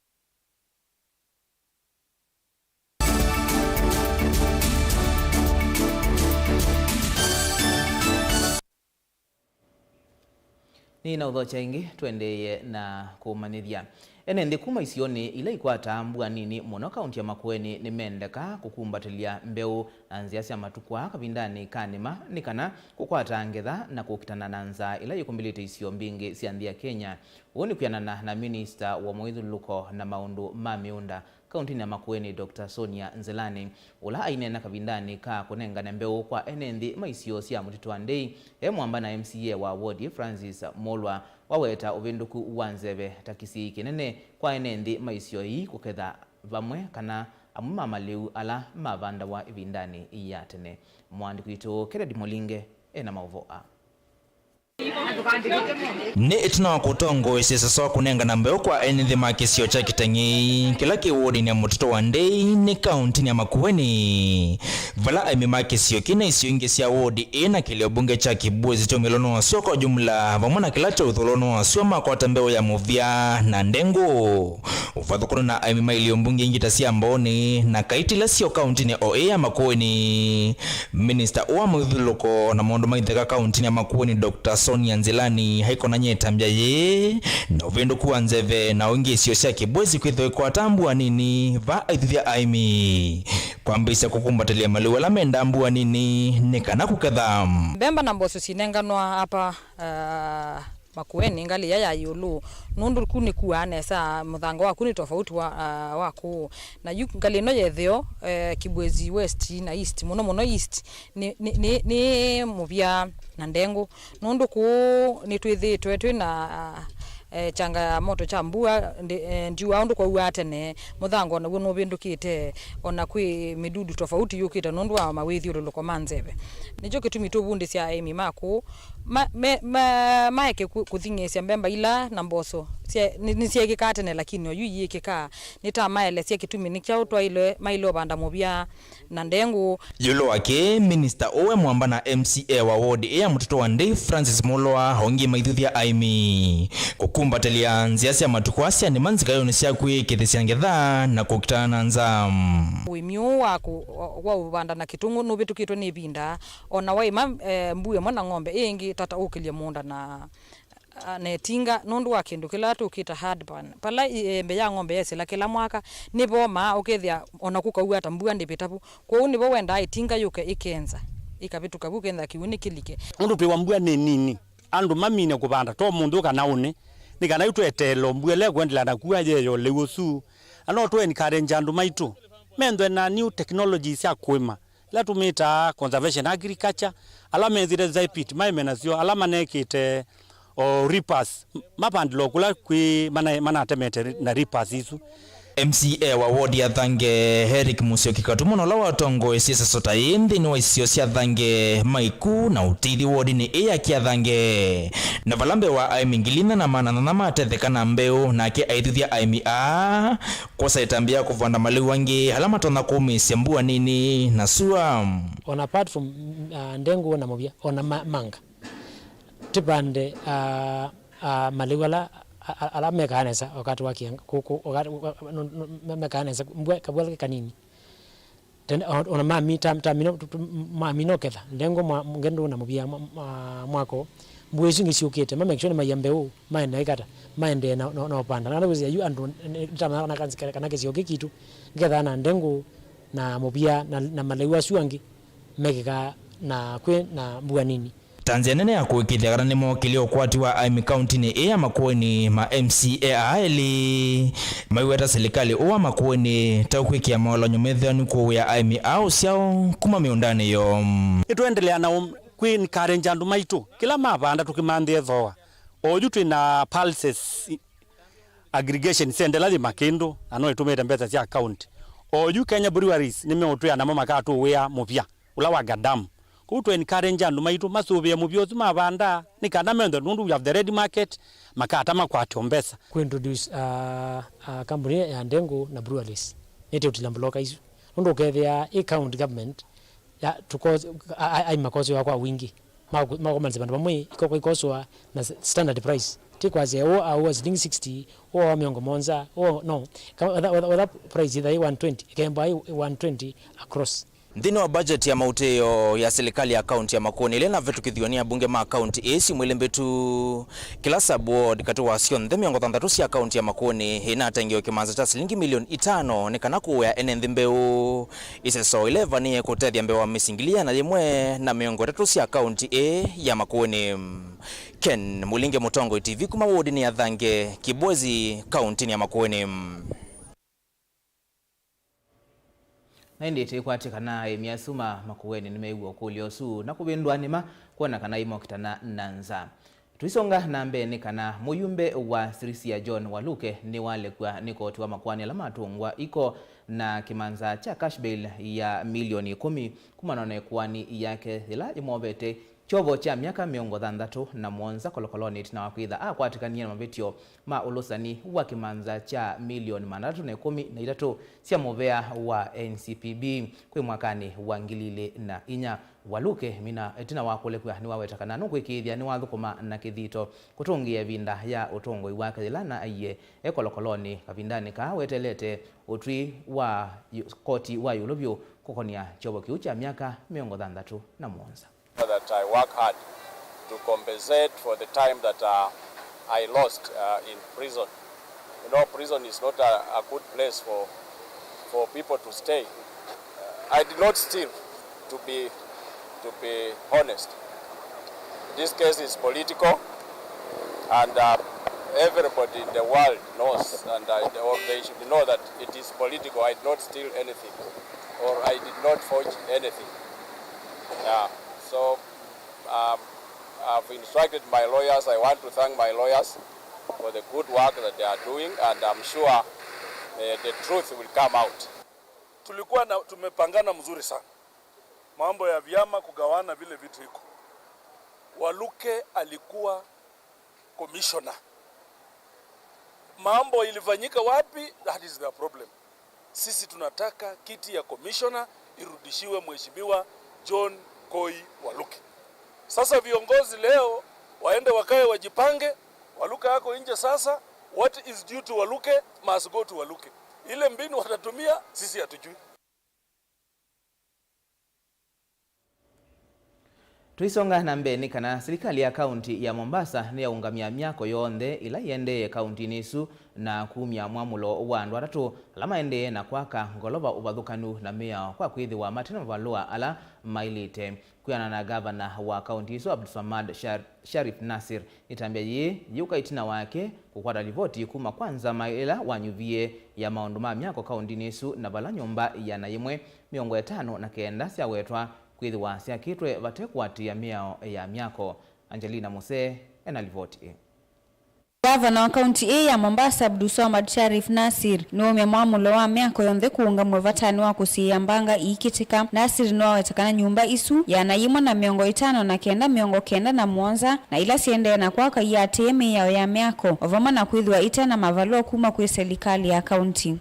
Nĩnaũthokya ĩngĩ, tũendeeye na kũmanyĩthya. Ene nthĩ kuma isionĩ ila ikwataa mbua nini mũno kaunti ya Makueni nĩmendeka kũkumbatĩlya mbeũ na nzĩa sya matukũ aa kavindanĩ ka nĩma nĩ kana kũkwata ngetha na kũkitana na nzaa ĩla yĩkũmbĩlĩte isio mbingĩ sya nthĩ ya Kenya. Ũu nĩ kwĩanana na minista wa mũĩthũlũlũko na maũndũ ma mĩũnda kauntinĩ ya Makueni, Doctor Sonia Nzilani, ũla aineena kavindanĩ ka kũnengane mbeũ kwa ene nthĩ ma isio sya mũtitũ wa Ndei, e mwamba na M C A wa ward ĩ Francis Mulwa, waweta ũvĩndũku wa nzeve ta kĩsiĩi kĩnene kwa ene nthĩ ma isio ii kũketha vamwe kana amwe ma malĩu ala mavandawa ĩvindanĩ ya tene. Mũandĩki witũ Kennedy Mũlinge ena maũvoo aa. Nĩ ĩtina wa kũtongoesya sasa wa kũnengana mbeũ kwa ene nthĩ ma kĩsio kya Kĩteng'ei, kĩla kĩ wodinĩ ya mũtitũ wa Ndei nĩ kauntinĩ ya Makueni, vala aĩmi ma kĩsio kĩna isio ingĩ sya wodi ĩĩ na kĩlio mbunge kya Kibwezi kyaumĩlwa nĩ wasyo kwa jumla, vamwe na kĩla kya ũthũlwa nĩ wasyo makwata mbeũ ya mũvya na ndengũ. Ũvathũkano na aĩmi ma ilio mbunge ingĩ ta sya Mbooni na Kaitila syo kauntinĩ o ĩĩ ya Makueni. Minista wa mũthyũlũlũko na maũndũ ma itheka kauntinĩ ya Makueni, Doctor Sonia Nzilani, aikonany'a ĩtambya yĩĩ na ũvĩndũku wa nzeve na ũingĩ isio sya Kibwezi kwĩthĩwa ikwata mbua nini va aithuthya aĩmi kwambĩĩsya kũkumbatĩlya malĩu ala mendaa mbua nini nĩ kana kũketha. Mbemba na mboco sinenganwa apa, ah, Makueni, ngalĩ ĩya ya ĩũlũ, nũndũ ku nĩkuaa nesa, mũthanga waku nĩ tofauti wa, ah, wa kũũ. Na yu ngalĩ ĩno ya ĩtheo, eh, Kibwezi West na East, mũno mũno East, nĩ, nĩ, nĩ, nĩ mũvya na ndengũ, nũndũ kũũ nĩtwĩthĩĩtwe twĩ na, ah, eh, changamoto kya mbua, ndi-, eh, ndiũaa ũndũ kwauaa tene, mũthanga o naw'o nũvĩndũkĩte, o na kwĩ mĩdudu tofauti yũkĩte nũndũ wa mawĩthyũlũlũko ma nzeve. Nĩkyo kĩtumi tũvundĩsya aĩmi ma kũũ ma-, me-, ma-, maeke kũ-, kũthing'ĩĩsya mbemba ila na mboso sya-, nĩ-, nĩsyeekĩkaa tene, lakini oyu iyĩkĩkaa. Nĩtamaelesya kĩtumi nĩ kyaũ twaĩle, maĩle ũvanda mũvya na ndengũ. Ĩũlũ wa kĩĩ, Minista Owe Mwamba na M C A wa ward ĩĩ ya Mũtũtũ wa Ndei, Francis Mũlwa, o ĩngĩ maithuthya aĩmi kũkumbatĩlya nzĩa sya matukũ aa sya nĩma nzikaĩonĩ sya kwĩkĩthĩsya ngetha na kũkitana na nzaa. Ũĩmi ũũ wa kũ-, wa ũvanda na kĩtũngũ nũvĩtũkĩtwe nĩ ĩvinda, o na waĩma, eh, mbuu ĩmwe na ng'ombe, ĩ ĩngĩ tata ũkĩlye mũũnda na na ĩtinga nũndũ wa kĩndũ kĩla tũkĩta hard pan. Pala ĩembe ya ng'ombe yesĩla kĩla mwaka, nĩvomaa, ũkethĩa ona kũkaua ta mbua ndĩvĩta vu. Kwoou nĩvo wendaa ĩtinga yũke ĩkenza, ĩkavĩtũka vu, ũkethĩa kĩw'ũ nĩkĩlike. Nũndũ twĩwa mbua nĩ nini, andũ mamine kũvanda, to mũnthĩ kana ũnĩ, nĩ kana yu tweteele o mbua ĩla ĩkũendelea na kua yeyo lĩu ũsu. Na no tũ encourage andũ maitũ menthwe na new technologies sya kũĩma, ila tũmĩtaa conservation agriculture, ala methĩte zai pit maĩme nasyo, ala manekĩte o reapers, mavandĩle o kũla kwĩ mana-, manatemete na reapers isu. M C A wa ward ya Thange, Eric Musyoki Katumo, nola watongoesye seso ta ĩĩ nthĩnĩ wa isio sya Thange, Maiku na Ũtithi wodinĩ ĩĩ ya Kĩathange, na vala mbee wa aĩmi ngili inya na maana nyanya matetheka na mbeũ, nake aithuthya aĩmi aa kwosa ĩtambya ya kũvanda malĩu angĩ ala matonya kũmĩĩsya mbua nini na sua. On apart from, uh, ndengũ na mũvya, ona ma-, manga. Tũvande, uh, uh, malĩu ala, a-, a-, ala mekaa nesa wakati wa kĩanga, kũ-, kũ-, wakati, wa-, no-, no-, me-, mekaa nesa, mbua, kavua ke kanini. Tene, o-, ona mami-, tam-, tamino-, tu-, tu-, mamina ũketha ndengũ mwa-, ngendũ na mũvia mwa-, mwa-, mwako, mbua isu ingĩ syũkĩte, ma make sure nĩmaia mbeũ, maenda ĩkata, maendee na, na, na ũpanda. Na nĩwĩsĩa yu andũ, nĩ-, nĩtamana kana kanzi-, kana kĩsio kĩ kitũ, ngekethaa na ndengũ, na mũvia, na, na malĩu asu angĩ, mekĩkaa na kwĩ na mbua nini. Ta nzĩa nene ya kũĩkĩĩthya kana nĩmookĩlya ũkwati wa aĩmi kauntinĩ ĩĩ ya Makueni, ma M C A aa elĩ maiweta silikalĩ ũũ wa Makueni ta ũkwĩkĩa maũlany'o methĩanu kũũĩa aĩmi aa ũsyao kuma mĩũndanĩ yoo. Nĩtũendelea na ũ-, kwĩ encourage andũ maitũ, kĩla mavanda tũkĩmanthĩe thooa. Oyu twĩ na pulses aggregation center ĩla yĩ Makĩndũ, na no ĩtũmĩte mbesa sya county. Oyu Kenya Breweries nĩmeũtwĩa namo makatũũĩa mũvya ũla wa Gadam. Kwoou tũ encourage andũ maitũ masũvĩe mũvya ũsu mavanda, nĩ kana menthwe, nũndũ we have the ready market, makata makwate o mbesa. Kũ introduce, uh, uh, kambuni ya ndengũ na breweries, nĩtĩũtila mbuloka isu. Nũndũ ũkethĩa ĩ county government, ya, tũko-, a-, a-, aĩma makosĩwa kwa wingĩ. Mako-, makomanĩsya vandũ vamwe, iko-, ikosoa na s-, standard price. Ti kwasya, ũũ aũa silingi sixty, ũũ aũa mĩongo mũonza, ũũ, no. Ka-, whether, whether, whether price ĩthaĩ one twenty, ĩkembwa ĩ one twenty across. Nthĩnĩ wa budget ya maũtĩĩo ya silikalĩ ya kaunti ya Makueni ĩla ĩnavĩtũkĩthiw'e nĩ abunge ma kaunti ĩĩ syumwa ilĩ mbĩtu, kĩla sub-ward katĩ wa syonthe mĩongo thanthatũ sya kaunti ya Makueni ĩnatengewe kĩmanza kya silingi milioni itano nĩ kana kũũĩa ene nthĩ mbeũ. Ĩseso ĩla ĩvanĩĩe kũtethya mbee wa mĩsyĩ ngili ĩana yĩmwe na mĩongo ĩtatũ sya kaunti ĩĩ ya Makueni. Ken Mũlinge, Mũtongoi T V, kuma wodinĩ ya Thange, Kibwezi, kauntinĩ ya Makueni. Na ĩndĩ tĩkwatĩ kana aĩmi asu ma Makueni nĩmeew'a ũkũlyo ũsu na kũvĩndũa nĩma kwona kana imokitana na nza. Tũisonga na mbee nĩ kana mũyumbe wa Sirisia John Waluke nĩwalekw'a nĩ koti wa makoani ala matũngwa iko na kĩmanza kya cash bail ya milioni ĩkũmi kumana na ĩkoani yake yĩla yĩmovete kyovo kya myaka mĩongo thanthatũ na mũonza kolokolonĩ ĩtina wa kwĩtha akwatĩkanie na mavĩtyo ma ũlũsani wa kĩmanza kya milioni maana atatũ na ĩkũmi na itatũ sya mũvea wa N C P B kwĩ mwakanĩ wa ngili ilĩ na inya. Waluke mina ĩtina wa kũlekw'a nĩwaweta kana nũkwĩkĩĩthya nĩwathũkũma na kĩthito kũtũngĩĩa ĩvinda ya ũtongoi wake yĩla na aiye e kolokolonĩ. Kavindanĩ kaa wetelete ũtwi wa yu-, koti wa ĩũlũ vyũ kũkonia kyovo kĩu kya myaka mĩongo thanthatũ na mũonza. That I work hard to compensate for the time that, uh, I lost, uh, in prison. You know, prison is not a, a good place for, for people to stay. Uh, I did not steal, to be, to be honest. This case is political, and, uh, everybody in the world knows, and, uh, they, they should know that it is political. I did not steal anything, or I did not forge anything. Yeah. So, um, I've instructed my lawyers. I want to thank my lawyers. for the good work that they are doing, and I'm sure, eh, the truth will come out. Tulikuwa na, tumepangana mzuri sana. Mambo ya vyama kugawana vile vitu iko. Waluke alikuwa commissioner. Mambo ilifanyika wapi? That is the problem. Sisi tunataka kiti ya commissioner irudishiwe Mheshimiwa John Koi Waluke. Sasa viongozi leo waende wakae wajipange, Waluke ako nje sasa, what is due to Waluke must go to Waluke. Ile mbinu watatumia, sisi hatujui. Tũisonga na mbee nĩ kana silikalĩ ya kaunti ya Mombasa nĩyaũngamya myako yonthe ĩla ĩendee kauntinĩ ĩsu na kumya mwamũlo wa andũ atatũ ala maendee na kwaka ngolova ũvathũkanu na mĩao kwa kwĩthĩwa mate na mavalũa ala maĩlĩte. Kwĩanana na gavana wa kaunti ĩsu Abdulswamad Shar-, Sharif Nasir, ĩtambya yĩĩ yĩũka ĩtina wake kũkwata livoti kuma kwa nzama ĩla wanyuvie ya maũndũ ma myako kauntinĩ ĩsu, na vala nyũmba ĩana yĩmwe mĩongo ĩtano na kenda syawetwa kwĩthĩwa syakĩtwe vate kũatĩĩa mĩao ya myako. Angelina Musee ena livoti ĩĩ. Gavana wa kaunti ĩĩ ya Mombasa, Abdulswamad Sharif Nasir, nĩwaumya mwamũlo wa myako yonthe kũũngamw'a vatanĩ wa kũsiĩĩa mbanga iikĩtĩka. Nasir nĩwaweta kana nyũmba isu ĩana yĩmwe na mĩongo ĩtano na kenda, mĩongo kenda na mũonza, na ila siendee na kwaka iatĩĩe mĩao ya myako, o vamwe na kwĩthĩwa ite na mavalũa kuma kwĩ selikalĩ ya kaunti.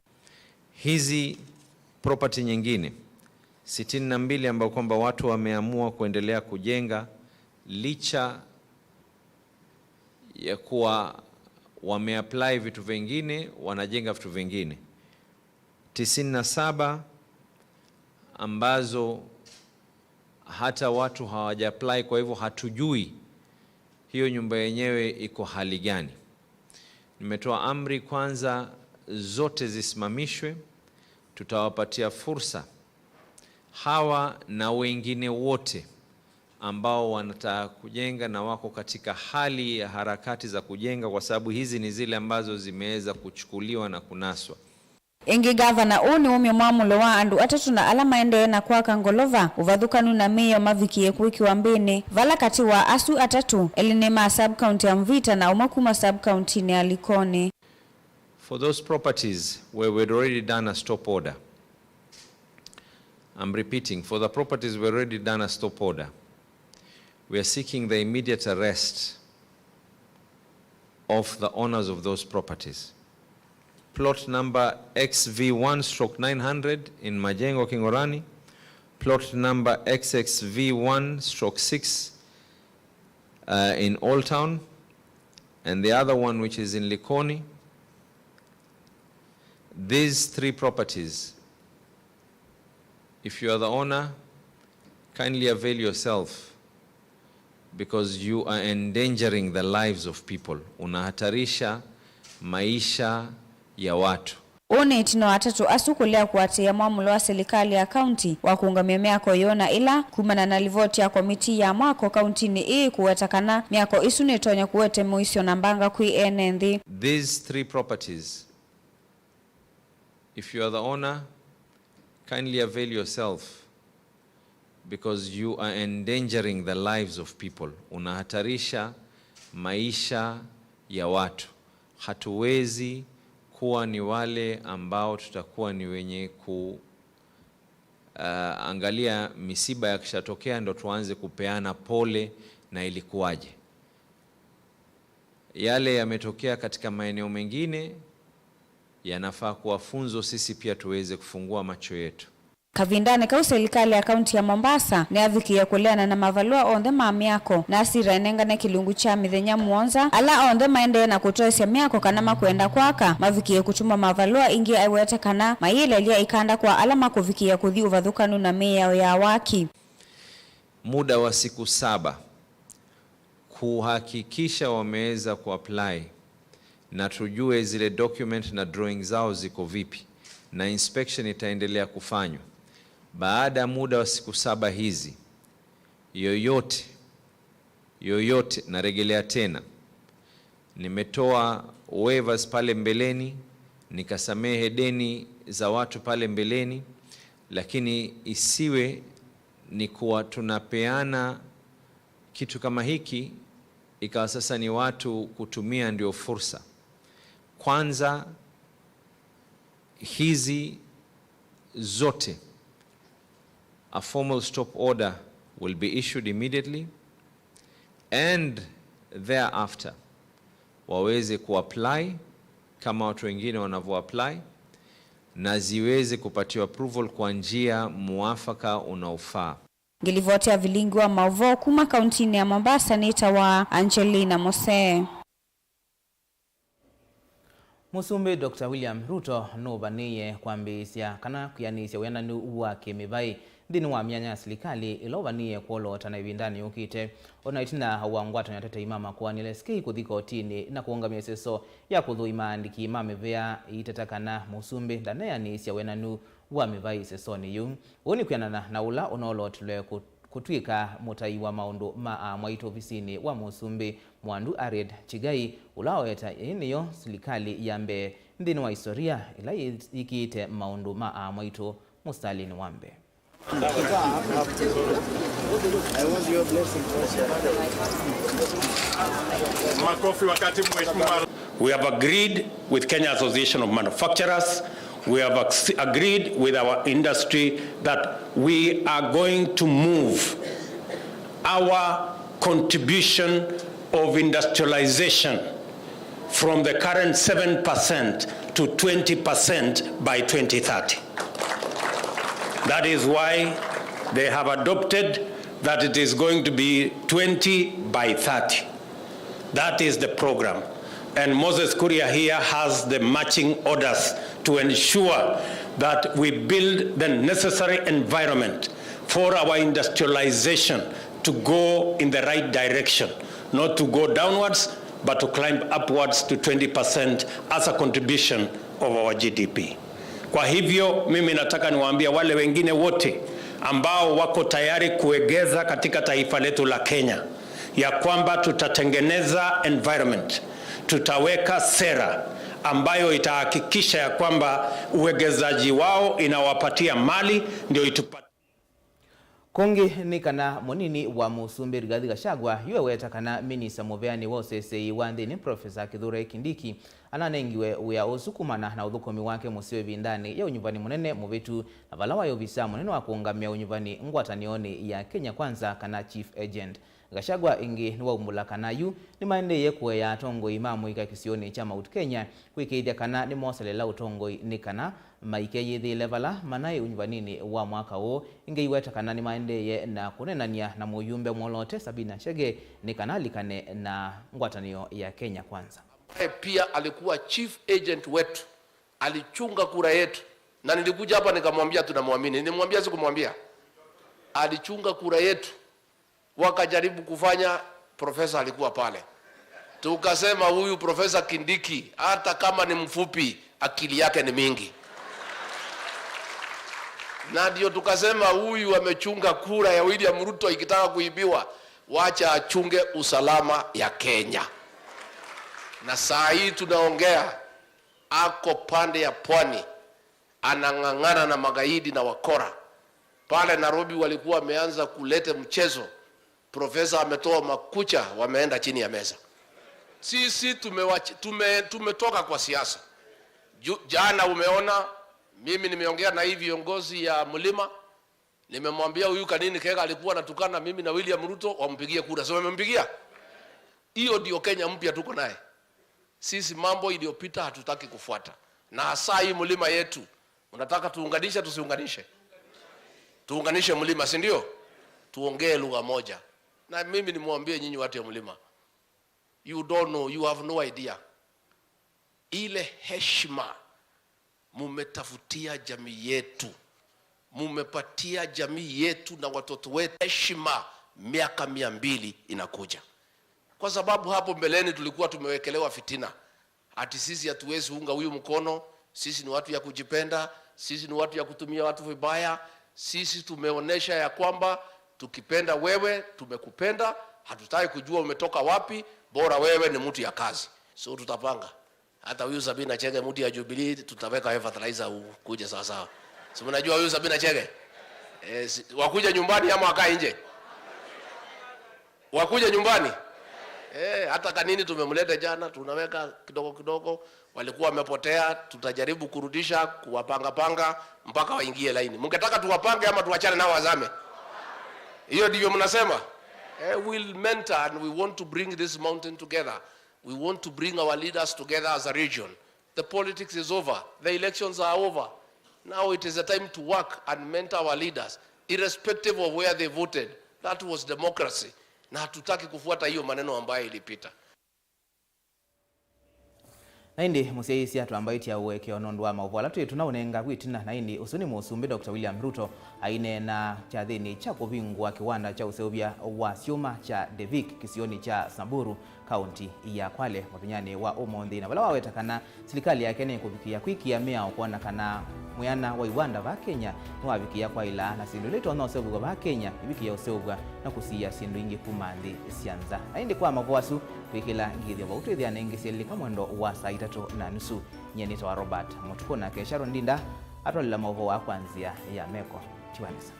Hizi property nyingine sitini na mbili ambayo kwamba watu wameamua kuendelea kujenga licha ya kuwa wameapply vitu vingine, wanajenga vitu vingine. Tisini na saba ambazo hata watu hawajaapply, kwa hivyo hatujui hiyo nyumba yenyewe iko hali gani. Nimetoa amri kwanza zote zisimamishwe, tutawapatia fursa hawa na wengine wote ambao wanataka kujenga na wako katika hali ya harakati za kujenga, kwa sababu hizi ni zile ambazo zimeweza kuchukuliwa na kunaswa. Ĩngĩ, gavana ũũ nĩwaumya mwamũlo wa andũ atatũ na ala maendee na kwaka ngolova ũvathũkanu na mĩao mavikie kwĩkĩwa mbĩnĩ, vala katĩ wa asu atatũ, elĩ nĩ ma sub-county ya Mvita na ũmwe kuma sub-county-inĩ ya Likoni. For those properties where we'd already done a stop order, I'm repeating, for the properties we already done a stop order, we are seeking the immediate arrest of the owners of those properties. Plot number X V one stroke nine hundred in Majengo Kingorani, plot number X X V one stroke six, uh, in Old Town, and the other one which is in Likoni. These three properties, if you are the owner, kindly avail yourself because you are endangering the lives of people. Unahatarisha maisha ya watu. Ũũ nĩ ĩtina wa atatũ asu kũlea kũatĩĩa mwamũlo wa silikalĩ ya kaunti wa kũũngamya myako ĩyo, na ĩla, kumana na livoti ya komitii ya mwako kauntinĩ ĩĩ kũweta kana myako ĩsu nĩtonya kũete mũisyo na mbanga kwĩ ene nthĩ. These three properties, if you are the owner, kindly avail yourself because you are endangering the lives of people. Unahatarisha maisha ya watu. Hatuwezi kuwa ni wale ambao tutakuwa ni wenye ku, uh, angalia misiba yakishatokea ndo tuanze kupeana pole na ilikuwaje. Yale yametokea katika maeneo mengine yanafaa kuwa funzo, sisi pia tuweze kufungua macho yetu. Kavindanĩ kau, silikalĩ ya kaunti ya Mombasa nĩyavikĩie kũleana na mavalũa onthe ma myako, na Nasir enengane kĩlungu kya mĩthenya mũonza ala onthe maendee na kũtoesya myako kana makwenda kwaka mavikĩie kũtũmwa mavalũa. Ĩngĩ aiwete kana mayĩlelya ĩkanda kwa ala makũvikĩĩa kũthi ũvathũkanu na mĩao ya waki. Muda wa siku saba kuhakikisha wameweza kuapply na tujue zile document na drawing zao ziko vipi, na inspection itaendelea kufanywa. Baada ya muda wa siku saba hizi, yoyote, yoyote, narejelea tena, nimetoa waivers pale mbeleni, nikasamehe deni za watu pale mbeleni, lakini isiwe ni kuwa tunapeana kitu kama hiki Ikawa sasa ni watu kutumia ndio fursa. Kwanza, hizi zote, a formal stop order will be issued immediately, and thereafter waweze kuapply kama watu wengine wanavyoapply, na ziweze kupatiwa approval kwa njia muafaka unaofaa. Ngĩlivoti ya vilingi wa maũvoo kuma kauntinĩ ya Mombasa nĩtawa Angelina Mose. Mũsumbĩ Doctor William Ruto nũvanĩĩe kwambĩĩsya kana kwĩanĩsya wĩananu wa kĩmĩvaĩ nthĩnĩ wa myanya ya silikalĩ ĩla ũvanĩĩe kwoloota na ĩvindanĩ yũkĩte, o na ĩtina wa ngwatanĩo ya atetei ma makoani L S K kũthi kotinĩ na kũũngamya ĩseso ya kũthũima aandĩki ma mĩvĩa ĩitata kana mũsumbĩ ndaneanĩĩsya wĩananu wa mĩvaĩ ĩsesonĩ yĩu. Ũu nĩ kwĩanana na ũla ũnoolotelwe kũ-, kũtw'ĩka mũtai wa maũndũ ma aamwaitũ ovisinĩ wa mũsumbĩ Mwandu Harriet Chigai, ũla waweta ĩĩ nĩyo silikalĩ ya mbee nthĩnĩ wa historia ĩla yĩ-, yĩkĩĩte maũndũ ma aamwaitũ mũsitalĩnĩ wa mbee. Makofi wakati mheshimiwa. We have agreed with Kenya Association of Manufacturers, we have ac-, agreed with our industry that we are going to move our contribution of industrialization from the current seven percent to twenty percent by twenty thirty. That is why they have adopted that it is going to be twenty by thirty. That is the program. And Moses Kuria here has the marching orders to ensure that we build the necessary environment for our industrialization to go in the right direction, not to go downwards, but to climb upwards to twenty percent as a contribution of our G D P. Kwa hivyo, mimi nataka niwaambie wale wengine wote ambao wako tayari kuegeza katika taifa letu la Kenya, ya kwamba tutatengeneza environment, tutaweka sera ambayo itahakikisha ya kwamba uwekezaji wao inawapatia mali, ndio itupa- Kũngĩ nĩ kana mũnini wa mũsumbĩ Rigathi Gachagua yu eweta kana minista mũveani wa ũseseĩ wa nthĩnĩ Professor Kithure Kindiki ananengiwe wĩa ũsu kumana na ũthũkũmi wake mũseo ĩvindanĩ ya ũnyuvani mũnene mũvĩtu, na vala waĩ ovisaa mũnene wa kũũngamĩa ũnyuvani ngwatanĩonĩ ya Kenya Kwanza kana Chief Agent. Gachagua ĩngĩ nĩwaumbũla kana yu nĩmaendeeie kũea atongoi ma mũika kĩsionĩ kya Mount Kenya kwĩkĩĩthya kana nĩmoselela ũtongoi nĩ kana maikeyĩthĩĩle vala manaĩ ũnyuvaninĩ wa mwaka ũũ. Ĩngĩ iweta kana nĩmaendeeie na kũneenany'a na mũyumbe mwoloote Sabina Chege nĩ kana alikane na ngwatanĩo ya Kenya Kwanza. Ambaye pia alikuwa chief agent wetu, alichunga kura yetu, na nilikuja hapa nikamwambia tunamwamini. Nilimwambia, sikumwambia? Alichunga kura yetu. Wakajaribu kufanya, profesa alikuwa pale. Tukasema, "Huyu Profesa Kindiki, hata kama ni mfupi, akili yake ni mingi." Na ndio tukasema, "Huyu amechunga kura ya William Ruto ikitaka kuibiwa, wacha achunge usalama ya Kenya." Na saa hii tunaongea, ako pande ya pwani, anang'ang'ana na magaidi na wakora. Pale Nairobi walikuwa wameanza kuleta mchezo, profesa ametoa makucha, wameenda chini ya meza. Sisi tumewachi-, tume-, tumetoka kwa siasa. Ju-, jana umeona, mimi nimeongea na hii viongozi ya Mlima, nimemwambia huyu Kanini Kega alikuwa anatukana mimi na William Ruto, wampigie kura. Si wamempigia? Hiyo ndio Kenya mpya tuko naye. Sisi mambo iliyopita hatutaki kufuata. Na hasa hii mlima yetu, unataka tuunganishe, tusiunganishe? Tuunganishe mlima, si ndio? Tuongee lugha moja. Na mimi nimwambie nyinyi watu ya mlima, you don't know, you have no idea. Ile heshima mumetafutia jamii yetu, mumepatia jamii yetu na watoto wetu heshima miaka mia mbili inakuja. Kwa sababu hapo mbeleni tulikuwa tumewekelewa fitina. Ati sisi hatuwezi unga huyu mkono, sisi ni watu ya kujipenda, sisi ni watu ya kutumia watu vibaya. Sisi tumeonesha ya kwamba tukipenda wewe, tumekupenda, hatutaki kujua umetoka wapi, bora wewe ni mtu ya kazi. So tutapanga. Hata huyu Sabina Chege, mtu ya Jubilee, tutaweka wewe fertilizer ukuje sawa sawa. Si mnajua huyu Sabina Chege? Eh, si, wakuje nyumbani ama wakae nje? Wakuje nyumbani? Eh, hata kanini tumemleta jana, tunaweka kidogo kidogo. Walikuwa wamepotea, tutajaribu kurudisha, kuwapanga panga mpaka waingie laini. Mngetaka tuwapange ama tuachane nao wazame? Hiyo ndivyo mnasema? Eh, we'll mentor and we want to bring this mountain together. We want to bring our leaders together as a region. The politics is over. The elections are over. Now it is a time to work and mentor our leaders, irrespective of where they voted. That was democracy. Na hatutaki kufuata hiyo maneno ambayo ilipita. Na ĩndĩ mũsyaĩĩsya twambaĩtya ũekeo nũndũ wa maũvoo ala twĩ tũnaũnenga kwĩ ĩtina. Na ĩndĩ ũsu nĩ Mũsumbĩ Doctor William Ruto aineena kyathĩnĩ kya kũvingũa kĩwanda kya ũseũvya wa syũma kya Devik kĩsionĩ kya Samburu, kaunti ya Kwale mũthenyanĩ wa ũmũnthĩ, na vala waweta kana silikalĩ yake nĩkũvikĩa kwĩkĩa mĩao kwona kana mwĩana wa iwanda vaa Kenya nĩwavikĩa kwaĩla, na syĩndũ ila itonya ũseũvw'a vaa Kenya ivikĩa ũseũvw'a na kũsiĩa syĩndũ ingĩ kuma nthĩ sya nza. Na ĩndĩ kwa maũvoo asu, kwĩkĩla ngĩthyo vau twĩthĩane ĩngĩ syelĩ kwa mwendo wa saa itatũ na nusu. Nyie nĩtawa Robert Mũtukũ, nake Sharon Ndinda atwalĩla maũvoo aa kwa nzĩa ya meko. Tiwa nesa.